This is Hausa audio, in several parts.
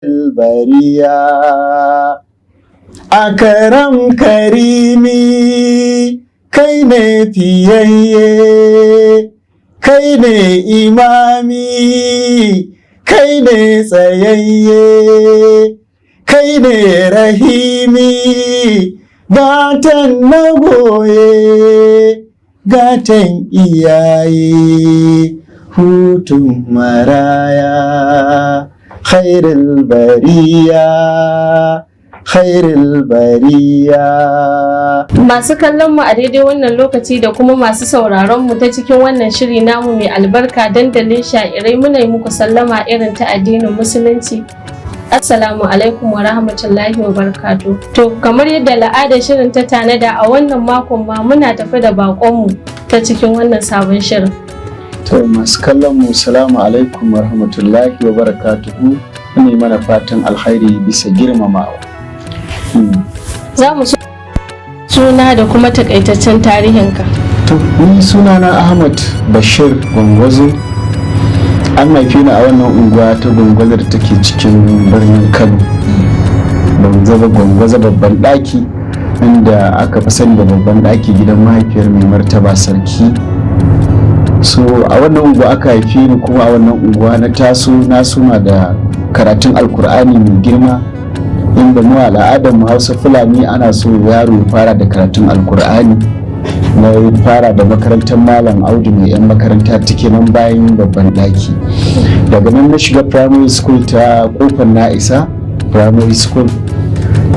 Bariya Akaram karimi, kai ne fiyayye, kai ne imami, kai ne tsayayye, kai ne rahimi, gatan na goye, gatan iyaye, hutun maraya, khairul bariya, khairul bariya. Masu kallon mu a daidai wannan lokaci da kuma masu sauraron mu ta cikin wannan shiri namu mai albarka, Dandalin Sha'irai, muna yi muku sallama irin ta addinin Musulunci. Assalamu alaikum wa rahmatullahi wa barakatuh. To, kamar yadda al'adar shirin ta tanada, a wannan makon ma muna tafi da baƙonmu ta cikin wannan sabon shirin. To, masu kallon mu, salamu alaikum wa rahmatullahi wa barakatuhu. Ne mana fatan alkhairi bisa girmamawa. Za mu so suna da kuma takaitaccen tarihinka. To, ni sunana Ahmad Bashir Gwangwazo. An haife ni a wannan unguwa ta Gwangwazo da take cikin birnin Kano. Gwangwazo, Gwangwazo babban ɗaki, inda aka fi sani da babban ɗaki, gidan mahaifiyar mai martaba sarki. So a wannan unguwa aka haife ni, kuma a wannan unguwa na taso. Na soma da karatun Alkur'ani mai girma, inda mu al'adar mu Hausa Fulani ana so yaro ya fara da karatun Alkur'ani. Na fara da makarantar Malam Audu mai yan makaranta take nan bayan babban daki. Daga nan na shiga primary school ta Kofar Na'isa Primary School.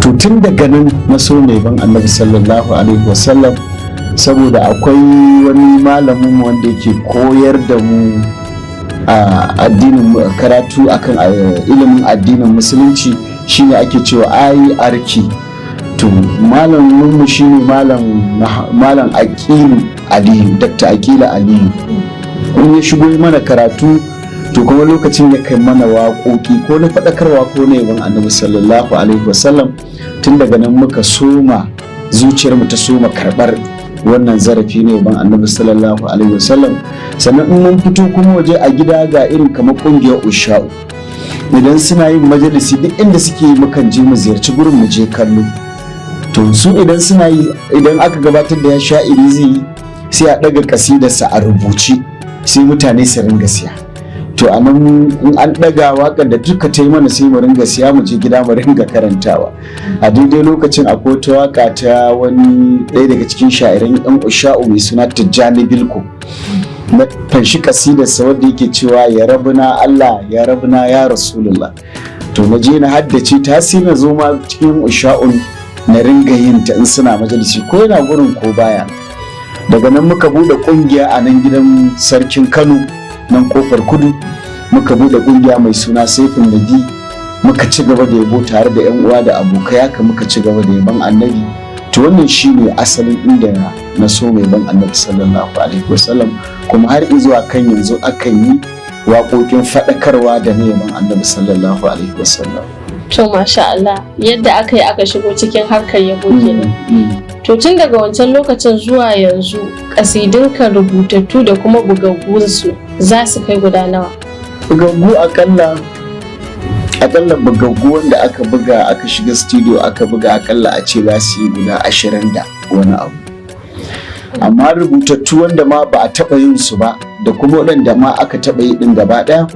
To, tun daga nan na so mai ban Annabi sallallahu alaihi wasallam, saboda akwai wani malamin mu wanda yake koyar da mu a addinin, karatu akan ilimin addinin Musulunci, shine ake cewa IRK. To, malamin mu shine Malam Aqilu Aliyu, Dr. Aqilu Aliyu. In ya shigo mana karatu, to kuma lokacin ya kai mana waƙoƙi, ko na faɗakarwa ko na yabon Annabi sallallahu alaihi wasallam. Tun daga nan muka soma, zuciyarmu ta soma karɓar wannan zarafi ne yabon Annabi sallallahu alaihi wasallam. Sannan in mun fito kuma waje a gida, ga irin kamar ƙungiyar Usha'u, idan suna yin majalisi, duk inda suke yi mukan je mu ziyarci gurin, mu je kallo. To, su idan suna yi, idan aka gabatar da ya sha'iri zai yi, sai a ɗaga kasidarsa a rubuce, sai mutane su ringa siya. To, a nan in an ɗaga waƙar da duka ta yi mana, sai mu ringa siya, mu je gida mu ringa karantawa. A daidai lokacin akwai wata waƙa ta wani ɗaya daga cikin sha'iran ɗan Usha'u mai suna Tijjani Bilko, na fanshi kasidarsa wadda yake cewa "Ya rabuna Allah, ya rabuna ya Rasulullah". To, na je na haddace ta, sai na zo ma cikin Usha'un na ringa yin ta in suna majalisi, ko yana gurin ko baya. Daga nan muka bude kungiya a nan gidan sarkin Kano, nan Kofar Kudu. Muka bude kungiya mai suna Saifin Nabi. Muka ci gaba da yabo tare da yan uwa da abokai. Haka muka ci gaba da yabon Annabi. To, wannan shine asalin inda na so mai ban Annabi sallallahu alaihi wasallam, kuma har zuwa kan yanzu akan yi waƙoƙin faɗakarwa da na yabon Annabi sallallahu alaihi wasallam. To, masha Allah, yadda aka yi aka shigo cikin harkar yabo kenan. To, tun daga wancan lokacin zuwa yanzu, kasidinka rubutattu da kuma bugaggunsu za su kai guda nawa? Bugaggu, akalla bugaggu wanda aka buga, aka shiga studio aka buga, akalla a ce za su yi guda 20 da wani abu. Amma rubutattu wanda ma ba a taɓa yin su ba, da kuma waɗanda ma aka taɓa yi ɗin gaba ɗaya,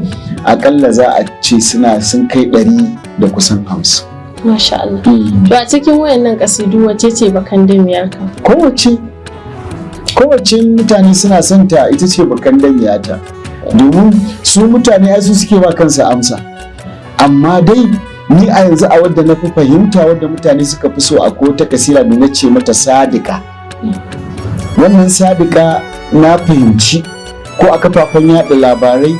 akalla za a ce sun kai 150. Masha Allah. To, a cikin wayannan kasidu, wace ce bakan damiyarka? Kowace, kowace mutane suna son ta, ita ce bakan damiyata, domin su mutane ai su suke ba kansa amsa. Amma dai ni a yanzu, a wadda na fi fahimta, wadda mutane suka fi so, akwai wata kasida da na ce mata Sadika. Wannan Sadika na fahimci ko a kafafen yada labarai,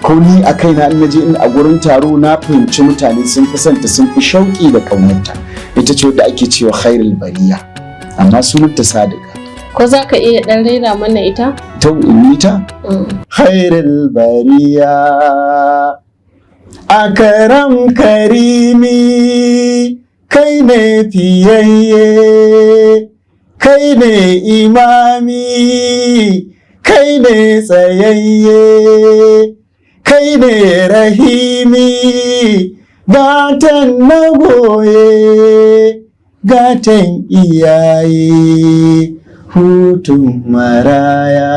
ko ni a kaina in naje in a gurin taro, na fahimci mutane sun fi santa, sun fi shauki da ƙaunarta. Ita ce wadda ake cewa Khairul Bariya, amma sunanta Sadika. Ko za ka iya ɗan raira mana ita? Ta in ta? Khairul Bariya, Akaram karimi, kai ne fiyayye, kai ne imami, kai ne tsayayye, kai ne rahimi. Gatan na goye, gatan iyaye, hutun maraya,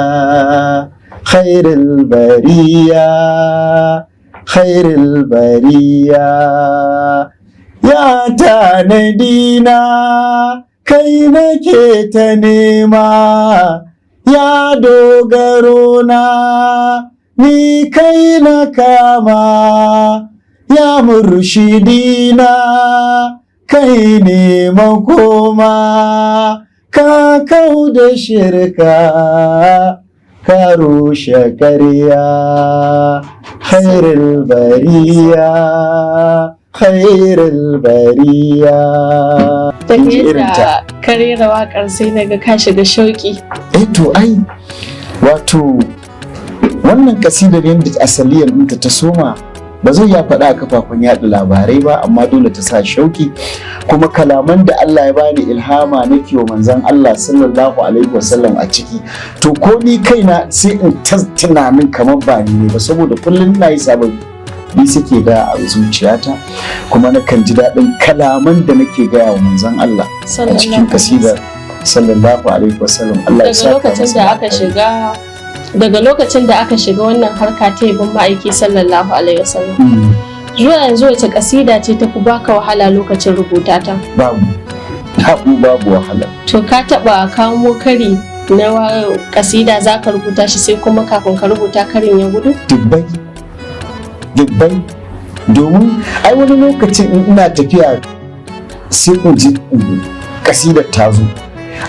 khairul bariya, khairul bariya. Ya tanadina, kai nake ta nema, ya dogaro na, ni kai na kama, ya murshidina, kai ne makoma, ka kau da shirka, ka rushe karya, khairul bariya, khairul bariya. Daga Kin ji irin ta? yadda ka rera waƙar, sai na ga ka shiga shauƙi. Eh, to ai wato wannan kasidar, yadda asaliyar ɗinta ta soma, ba zai ya faɗa a kafafen yaɗa labarai ba, amma dole ta sa shauki. Kuma kalaman da Allah ya bani ilhama nake wa manzon Allah sallallahu alaihi wasallam a ciki, to ko ni kaina sai in ta tunanin kamar ba ni ne ba, saboda kullum ina yi sabon ni suke da a zuciyata, kuma nakan ji daɗin kalaman da nake gaya wa manzon Allah a cikin kasidar sallallahu alaihi wasallam. Allah ya Daga saka lokacin masa da aka alkhairi. shiga daga lokacin da aka shiga wannan harka ta yabon ma'aiki sallallahu alaihi wasallam zuwa yanzu, wace kasida ce ta fi baka wahala lokacin rubuta ta? Babu, babu, babu wahala. To, ka taba kamo kari na kasida zaka rubuta shi, sai kuma kafin ka rubuta karin ya gudu? Dubbai, dubbai. Domin ai wani lokacin in ina tafiya sai in ji kasidar ta zo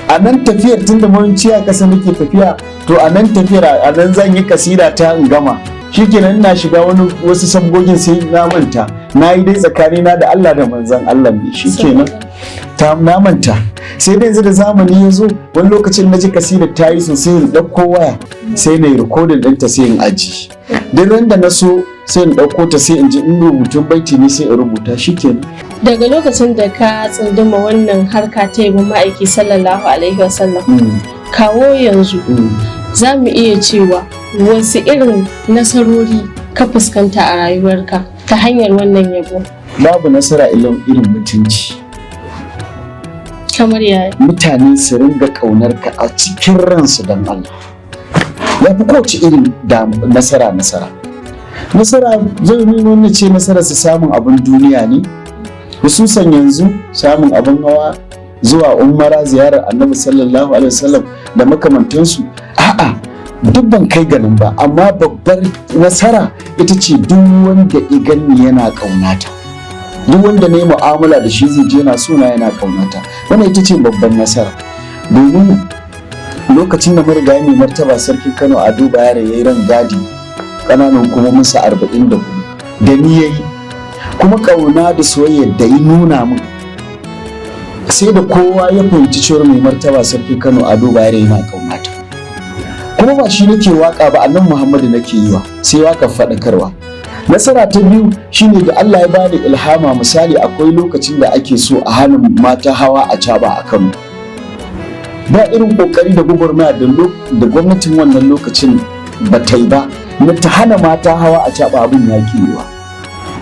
a nan tafiyar, tunda yawanci a ƙasa nake tafiya. To, a nan tafiyar, a nan zan yi kasida ta in gama, shikenan. Ina shiga wani wasu sabgogin sai na manta na yi dai tsakanina da Allah da manzon Allah ne, shikenan, ta na manta. Sai dai yanzu da zamani ya zo, wani lokacin na ji kasidar ta yi sosai, in ɗauko waya sai na yi rikodin ɗinta, sai in aji. Duk ran da na so sai in ɗauko ta, sai in ji in rubutun baiti ne, sai in rubuta, shikenan. Daga lokacin da ka tsunduma wannan harka ta yabon ma'aiki sallallahu alaihi wasallam kawo yanzu, za mu iya cewa wasu irin nasarori ka fuskanta a rayuwarka ta hanyar wannan yabo? Babu nasara irin mutunci. Kamar yaya? Mutane su ringa ƙaunar ka a cikin ransu don Allah, ya fi kowace irin nasara. Nasara zai nuna wannan ce nasara su samun abin duniya ne, hususan yanzu samun abin hawa, zuwa umara, ziyarar Annabi sallallahu alaihi wasallam da makamantansu. A'a, duk ban kai ganin ba, amma babbar nasara ita ce duk wanda i ganni yana ƙaunata, duk wanda na yi mu'amala da shi zai je yana sona, yana ƙaunata. Wannan ita ce babban nasara. Domin lokacin da marigayi mai martaba Sarkin Kano Ado Bayero ya yi ran gadi ƙananan hukumominsa 44 da ni ya yi, kuma ƙauna da soyayya da ya nuna min, sai da kowa ya fahimci cewar mai martaba Sarkin Kano Ado Bayero yana ƙaunata. Kuma ba shi nake waka ba, Annabi Muhammadu nake yi wa, sai waka faɗakarwa. Nasara ta biyu shine da Allah ya bani ilhama. Misali, akwai lokacin da ake so a hana mata hawa acaba a Kano. Ba irin kokari da gwagwarmaya da gwamnatin wannan lokacin ba ta yi ba na ta hana mata hawa acaba, abin ya yiwa.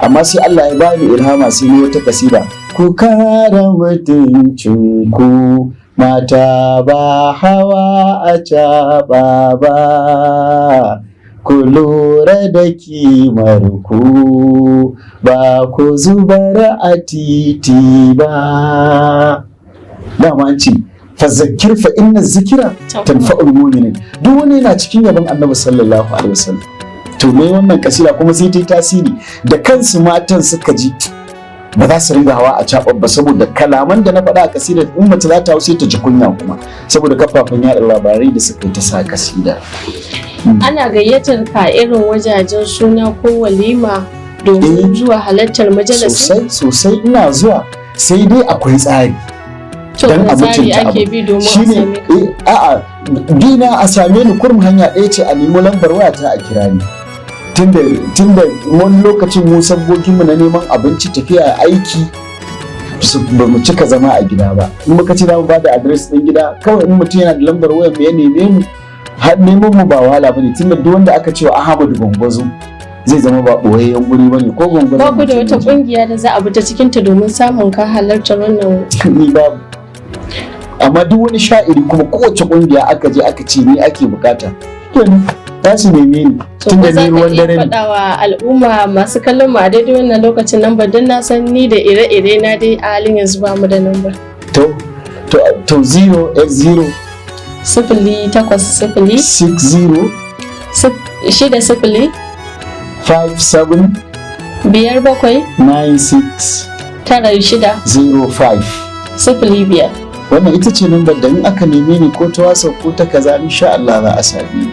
Amma sai Allah ya bani ilhama, sai ni wata kasida: "Ku kare mutuncin ku mata, ba hawa acaba ba, ku lura da kimar ku, ba ku zubar a titi ba." Dama an ce fazakkir fa inna zikira tanfa'ul mu'minin. Duk wani yana cikin yabon Annabi sallallahu alaihi wasallam. To, me wannan kasida kuma sai ta yi tasiri, da kansu matan suka ji ba za su ringa hawa acaɓar ba, saboda kalaman da na faɗa a kasida. In mace za ta hau sai ta ji kunya, kuma saboda kafafen yaɗa labarai da suka yi ta sa kasida. Ana gayyatar ka irin wajajen suna ko walima domin zuwa halartar majalisi? Sosai sosai, ina zuwa, sai dai akwai tsari. To, Dan a wani tsari mutunta ake abu. bi domin a Shine same ka? Eh, a'a, bina a same ni kurum hanya ɗaya ce: a nemi lambar waya ta a kira ni. Tunda wani lokacin mu sabgoginmu na neman abinci, tafiya aiki, ba mu cika zama a gida ba. In muka ce za mu ba da adres ɗin gida kawai, in mutum yana da lambar wayar mu ya neme mu, har neman mu ba wahala bane, tunda duk wanda aka ce wa Ahmadu Gwangwazo Zai zama ba ɓoyayyen guri bane ko Gwangwazo. Ba ku da wata kungiya da za a bi ta cikin ta domin samun ka halartar wannan? Ni babu, amma duk wani sha'iri kuma, kowace kungiya aka je aka ce ni ake bukata, kenan za su neme ni. To, tun ko da za ni ka ruwan iya dare ne. faɗa wa al'umma masu kallon mu a daidai wannan lokacin nan, don na san ni da ire-ire na dai a halin yanzu ba mu da namba. To, 0 0 080 60 60 57 57 96 96 05 05. Wannan ita ce lambar da in aka neme ni, ko ta WhatsApp ko ta kaza, insha Allah za a same ni.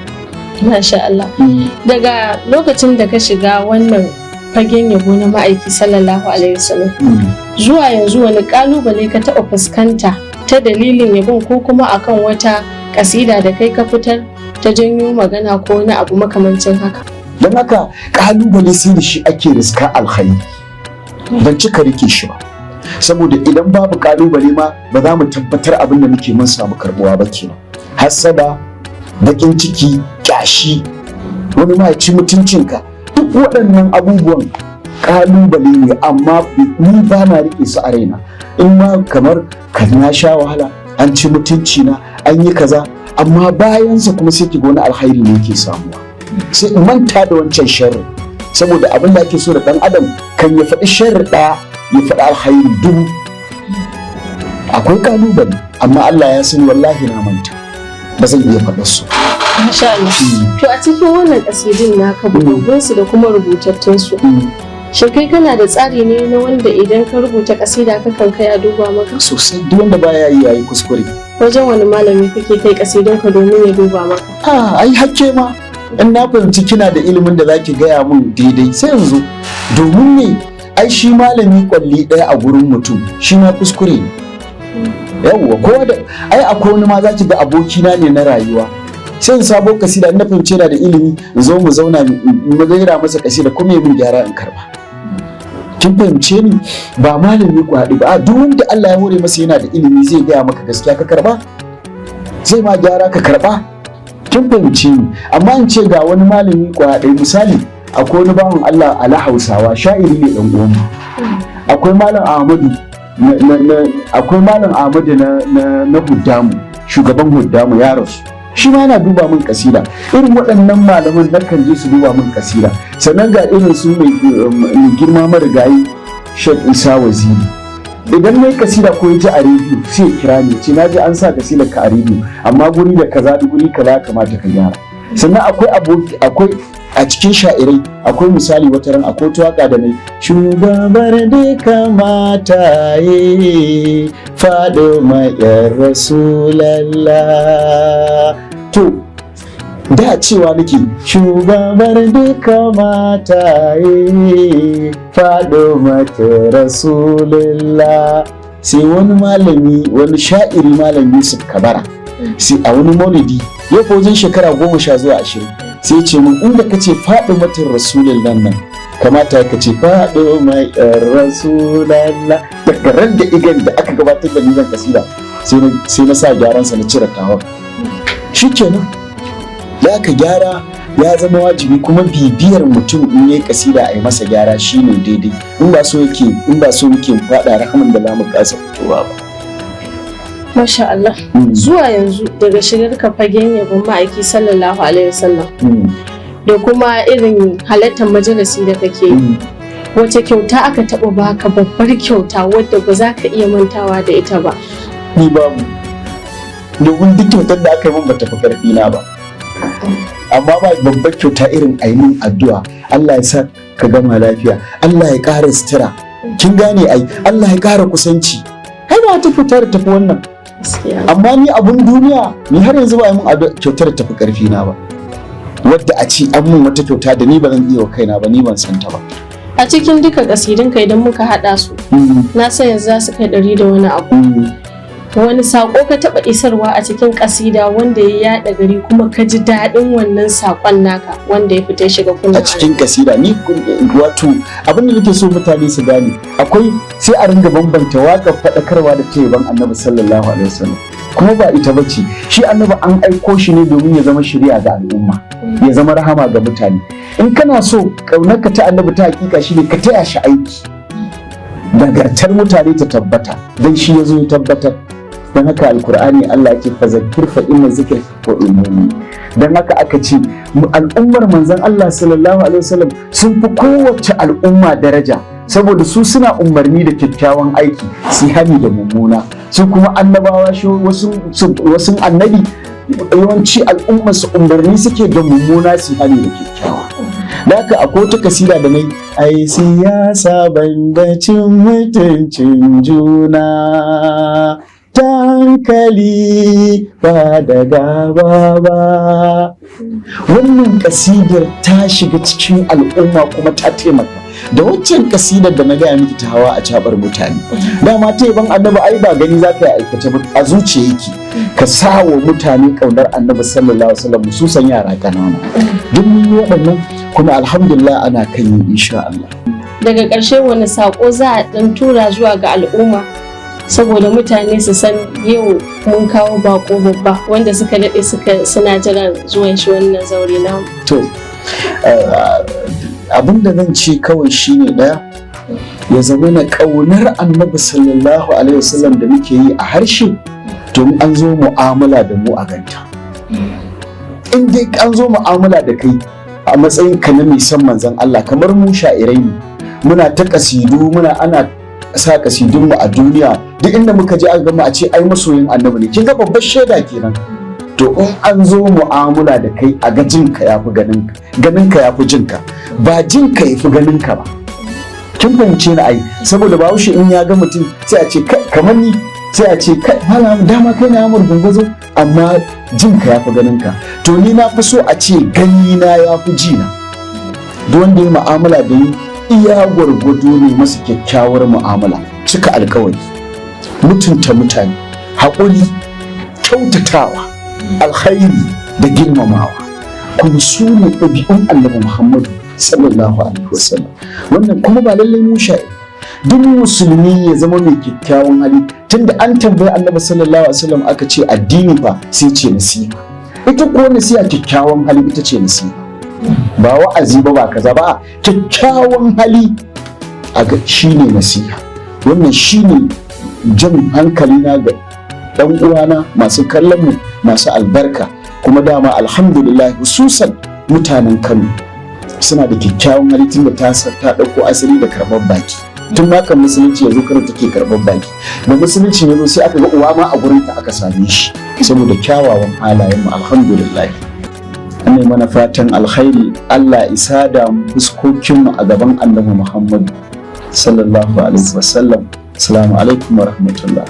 Masha Allah. Daga lokacin da ka shiga wannan fagen yabo na ma'aiki sallallahu alaihi wasallam zuwa yanzu, wani kalubale ka taɓa fuskanta ta dalilin yabon, ko kuma akan wata kasida da kai ka fitar ta janyo magana ko wani abu makamancin haka? Don haka kalubale sai da shi ake riska alkhairi. Ban cika rike shi ba, saboda idan babu kalubale ma ba za mu tabbatar abin da muke mun samu karbuwa ba kenan. Hassada, bakin ciki, kyashi, wani ma ya ci mutuncinka, duk waɗannan abubuwan kalubale ne, amma ni ba na rike su a raina. In ma kamar ka na sha wahala, an ci mutunci na, an yi kaza, amma bayansa kuma sai ki ga wani alkhairi ne yake samuwa, sai in manta da wancan sharri, saboda abin da ake so da dan adam kan ya faɗi sharri ɗaya, ya faɗi alkhairi dubu. Akwai kalubale, amma Allah ya sani, wallahi na manta, ba zan iya faɗar su. Masha Allah. To, a cikin wannan kasidin naka, bugaggun su da kuma rubutattun su, shin kai kana da tsari ne na wanda idan ka rubuta kasida kakan kai a duba maka? Sosai, duk wanda baya yi yayi kuskure. Wajen wani malami kake kai kasidun ka domin ya duba maka? Ah, ai hakke ma in na fahimci kina da ilimin da zaki gaya mun daidai, sai yanzu domin ne ai shi malami kwalli ɗaya a gurin mutum shi ma kuskure ne. Yawwa, kowa da ai akwai wani ma zaki ga abokina ne na rayuwa, sai in sabo kasida, in na fahimci yana da ilimi, in zo mu zauna mu gaira masa kasida kuma ya min gyara in karba. Kin fahimce ni? Ba malami ku haɗu ba, a duk wanda Allah ya hore masa yana da ilimi, zai gaya maka gaskiya ka karba, zai ma gyara ka karba. Kin fahimce ni? Amma in ce ga wani malami kwa ɗaya, misali akwai wani bawan Allah ala Hausawa, sha'iri ne dan uwanmu, akwai malam Ahmadu akwai malam Ahmadu na Huddamu, shugaban Huddamu, ya rasu, shi ma yana duba min kasida. Irin waɗannan malaman nakan je su duba min kasida. Sannan ga irin su mai girma marigayi Sheikh Isa Waziri, idan na yi kasida ko ya ji a rediyo sai ya kira ni, ce na ji an sa kasidar ka a rediyo, amma guri da kaza da guri kaza ya kamata ka gyara. Sannan akwai aboki, akwai a cikin sha'irai, akwai misali wata ran akwai wata waka da nai, shugabar da kamata ye faɗo mai Rasulallah. To, da cewa nake shugabar duka mataye faɗo mata Rasulullah, sai wani malami, wani sha'iri, malam Yusuf Kabara, sai a wani maulidi ya fi wajen shekara 10 zuwa 20, sai ce mun inda ka ce faɗo mata Rasulullah nan, kamata ka ce faɗo mai Rasulallah. Daga ran da igan da aka gabatar da nizan kasida, sai na sa gyaransa, na cire tawar, shikenan ya ka gyara. Ya zama wajibi kuma bibiyar mutum in yayi kasida a yi masa gyara shine daidai, in ba so yake, in ba so muke faɗa rahaman da zamu kasa fitowa ba. Masha Allah. Zuwa yanzu, daga shigar ka fagen yabon ma'aiki sallallahu alaihi wasallam da kuma irin halartar majalisi da kake yi, wace kyauta aka taɓa baka, babbar kyauta wadda ba za ka iya mantawa da ita ba? Ni babu, domin duk kyautar da aka yi min bata fi karfi na ba. Amma ba babbar kyauta irin a yi min addu'a, Allah ya sa ka gama lafiya, Allah ya ƙara sutura, kin gane ai, Allah ya ƙara kusanci. Ai ba ta kyauta da tafi wannan. Amma ni abun duniya, ni har yanzu ba yi min addu'a kyautar da tafi karfi na ba, wadda a ce an mun wata kyauta da ni ba zan iya wa kaina ba, ni ban san ta ba. A cikin duka kasidun ka, idan muka haɗa su, na san yanzu za su kai 100 da wani abu, wani saƙo ka taɓa isarwa a cikin kasida wanda ya yaɗa gari kuma ka ji daɗin wannan saƙon naka wanda ya fita shiga kunnen? A cikin kasida ni, wato abin da nake so mutane su gane, akwai sai a ringa bambanta waƙar faɗakarwa da ta yaban Annabi sallallahu alaihi wasallam. Kuma ba ita bace. Shi Annabi an aiko shi ne domin ya zama shiriya ga al'umma, ya zama rahama ga mutane. In kana so ƙaunarka ta Annabi ta hakika, shine ka taya shi aiki, nagartar mutane ta tabbata, dan shi ya zo ya tabbatar. Don haka Alkur'ani Allah ce: "فذكر فإن الذكرى تنفع المؤمنين." Don haka aka ce al'ummar Manzon Allah sallallahu alaihi wasallam sun fi kowace al'umma daraja, saboda su suna umarni da kyakkyawan aiki, su hani da mummuna. Su kuma annabawa, wasu annabi, yawanci al'ummar su umarni suke da mummuna, su hani da kyakkyawa. Da haka akwai wata kasida da nai: "Ai siyasa banda cin mutuncin juna, ta hankali ba da gaba ba." Wannan kasidar ta shiga cikin al'umma kuma ta taimaka da waccan kasidar da na gaya miki ta hawa a cabar mutane. Dama ta yaban Annabi ai ba gani za ka yi aikace ba, a zuciya yake. Ka sa wa mutane kaunar Annabi sallallahu alaihi wasallam, mususan yara ƙanana. Duk mun yi waɗannan, kuma alhamdulillah ana kan yi, insha Allah. Daga ƙarshe, wani saƙo za a ɗan tura zuwa ga al'umma, saboda mutane su san yau mun kawo bako babba wanda suka daɗe suka suna jiran zuwan shi wannan zaure namu? To, abin da zan ce kawai shine ɗaya, ya zama na ƙaunar Annabi sallallahu alaihi wasallam da muke yi a harshe, domin an zo mu'amala da mu a ganta. In dai an zo mu'amala da kai a matsayin ka na mai son Manzon Allah, kamar mu sha'irai ne, muna ta kasidu, muna ana sa kasidun mu a duniya, duk inda muka je aka gama a ce ai masoyin Annabi ne. Kin ga babbar shaida kenan. To, in an zo mu'amala da kai, a ga jinka yafi ganin ganin ka yafi jinka, ba jinka yafi ganin ka ba. Kin fahimce ni ai? Saboda Bahaushe in ya ga mutum sai a ce kamar ni, sai a ce, "Kai malam, dama kai na Amur Gunguzo," amma jinka yafi ganin ka. To, ni na fi so a ce gani na yafi ji na. Duk wanda ya mu'amala da ni, iya gwargwado ne masa kyakkyawar mu'amala, cika alkawari, mutunta mutane, haƙuri, kyautatawa, alkhairi da girmamawa. Kuma su ne ɗabi'un Annabi Muhammadu sallallahu alaihi wasallam. Wannan kuma ba lallai mu sha'i, duk musulmi ya zama mai kyakkyawan hali, tunda an tambayi Annabi sallallahu alaihi wasallam, aka ce addini fa? Sai ce nasiha. Ita ko nasiha, kyakkyawan hali ita ce nasiha, ba wa'azi ba, ba kaza ba. Kyakkyawan hali a ga shine nasiha. Wannan shine jan hankali na ga dan uwana masu kallon mu masu albarka. Kuma dama alhamdulillah, hususan mutanen Kano suna da kyakkyawan hali, tunda ta ɗauko asali da karɓar baki. Tun ma kan musulunci ya zo, Kano take karɓar baki. Da musulunci ya zo, sai aka ga uwa ma a gurin ta aka same shi, saboda kyawawan halayen mu, alhamdulillah. Ne mana fatan alkhairi, Allah isa da fuskokin mu a gaban Annabi Muhammad sallallahu alaihi wasallam. Assalamu alaikum wa rahmatullah.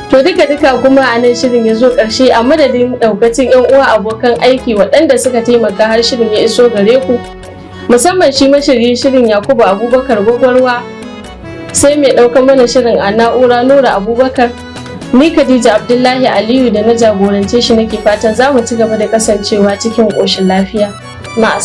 To, duka duka kuma a nan shirin ya zo ƙarshe. A madadin ɗaukacin 'yan uwa abokan aiki waɗanda suka taimaka har shirin ya iso gare ku, musamman shi mashiryin shirin Yakubu Abubakar Gwagwarwa, sai mai ɗaukar mana shirin a na'ura Nura Abubakar, ni Khadija Abdullahi Aliyu da na jagorance shi nake fatan za mu ci gaba da kasancewa cikin ƙoshin lafiya. Ma'as